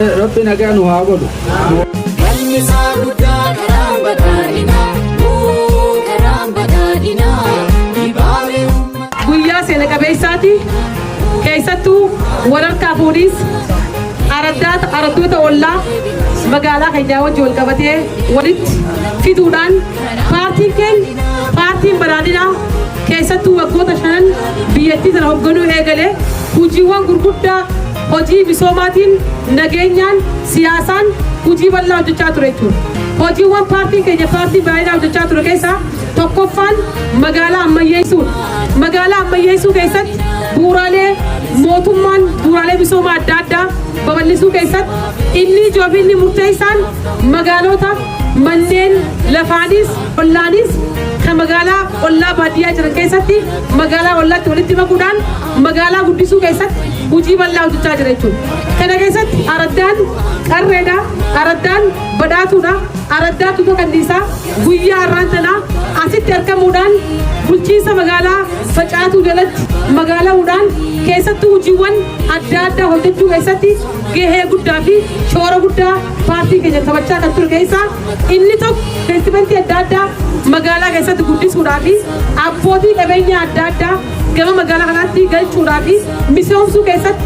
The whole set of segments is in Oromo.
Rabbi nagaa nu haa godhu. Galmi isaa guddaa karaan badhaadhinaa, karaan badhaadhinaa, dibaabee uummata. Guyyaa seena qabeessaati. Keessattuu walharkaa fuudhiis araddoota ollaa magaalaa keenyaa wajji wal qabatee walitti fiduudhaan, paartiin keenya, Paartiin Badhaadhinaa, keessattuu waggoota shanan biyyattii sana hoogganuu eegale hojiiwwan gurguddaa hojii misoomaatiin, nageenyaan, siyaasaan hojii bal'aa hojjechaa ture jechuudha. Hojiiwwan paartiin keenya, Paartiin Badhaadhinaa, hojjechaa ture keessaa tokkoffaan magaalaa ammayyeessuudha. Magaalaa ammayyeessuu keessatti bu'uuraalee mootummaan bu'uuraalee misoomaa adda addaa babal'isuu keessatti inni ijoo fi inni murteessaan magaalota manneen lafaanis ollaanis kan magaalaa ollaa baadiyyaa jiran keessatti magaalaa ollaatti walitti makuudhaan magaalaa guddisuu keessatti hojii bal'aa hojjechaa jira jechuudha. Kana keessatti araddaan Qarreedha, araddaan Badhaatuudha, araddaa Tuuta Kanniisaa guyyaa har'aan tanaa asitti argamuudhaan bulchiinsa magaalaa Facaatuu jalatti magaala'uudhaan keessattuu hojiiwwan adda addaa hojjechuu keessatti gahee guddaa fi shoora guddaa paartii keenya taphachaa kan ture keessaa inni tokko investimentii adda addaa magaalaa keessatti guddisuudhaa fi abbootii qabeenyaa adda addaa gama magaalaa kanaatti galchuudhaa fi misoomsuu keessatti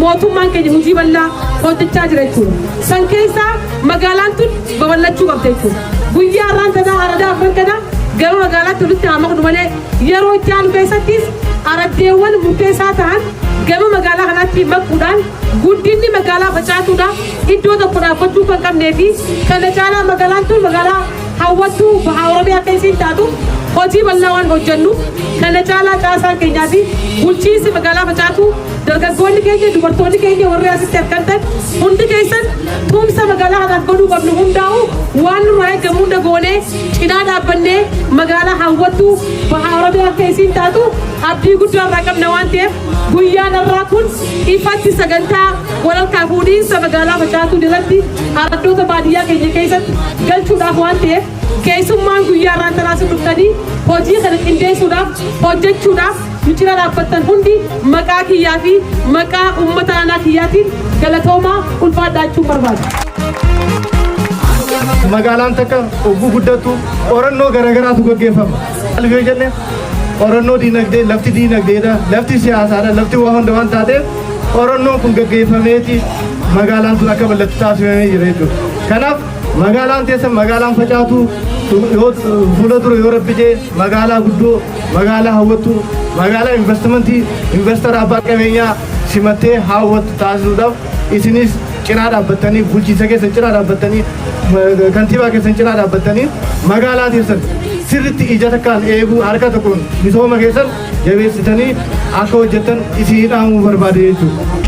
mootummaan keenya hojii bal'aa hojjechaa jira jechuudha. San keessaa magaalaan tun babal'achuu qabda jechuudha. Guyyaa har'aan tanaa aradaa afran kana gama magaalaatti walitti haa maknu malee, yeroo itti aanu keessattis araddeewwan murteessaa ta'an gama magaalaa kanaatti makuudhaan guddinni magaalaa Facaatuudha iddoo tokko dhaabbachuu kan qabnee fi kana caalaa magaalaan tun magaalaa hawwattuu baha Oromiyaa akka isiin taatu hojii bal'aa waan hojjennuuf, kana caalaa caasaan keenyaa fi bulchiinsi magaalaa Facaatuu, dargaggoonni keenya, dubartoonni keenya warri asitti argamtan hundi keessan tumsa magaalaa kanaaf godhuu qabnu hundaa'u waan nurraa eegamu hunda goonee cinaa dhaabbannee magaalaa hawwattuu baha Oromiyaa akka isiin taatu abdii guddaa irraa qabna waan ta'eef, guyyaan har'aa kun ifatti sagantaa walharkaa fuudhiinsa magaalaa Facaatuu jalatti araddoota baadiyyaa keenya keessatti galchuudhaaf waan ta'eef, keessummaan guyyaa har'aan tanaa si dhuftanii hojii kana qindeessuudhaaf, hojjechuudhaaf nu cina dhaabbattan hundi maqaa kiyyaa fi maqaa uummata aanaa kiyyaatiin galatoomaa, ulfaadhaa jechuun barbaada. Magaalaan takka ogguu guddattu qorannoo garaagaraatu gaggeeffama. Maaliif yoo jenne, qorannoo diinagdee, lafti diinagdeedha, lafti siyaasaadha, lafti waa hunda waan taateef qorannoon kun gaggeeffameeti magaalaan tun akka bal'attu taasifamee jira jechuudha. Kanaaf magaalaan teessan, magaalaan Facaatu, yoo fuula dura yoo Rabbi jee magaalaa guddoo, magaalaa hawwattuu, magaalaa investimentii investara abbaa qabeenyaa simattee hawwattu taasisuudhaaf isinis cinaa dhaabbattanii, bulchiinsa keessan cinaa dhaabbattanii, kantiibaa keessan cinaa dhaabbattanii, magaalaa teessan sirritti ija takkaan eeguu, harka tokkoon misooma keessan jabeessitanii akka hojjettan isinii dhaamuu barbaade jechuudha.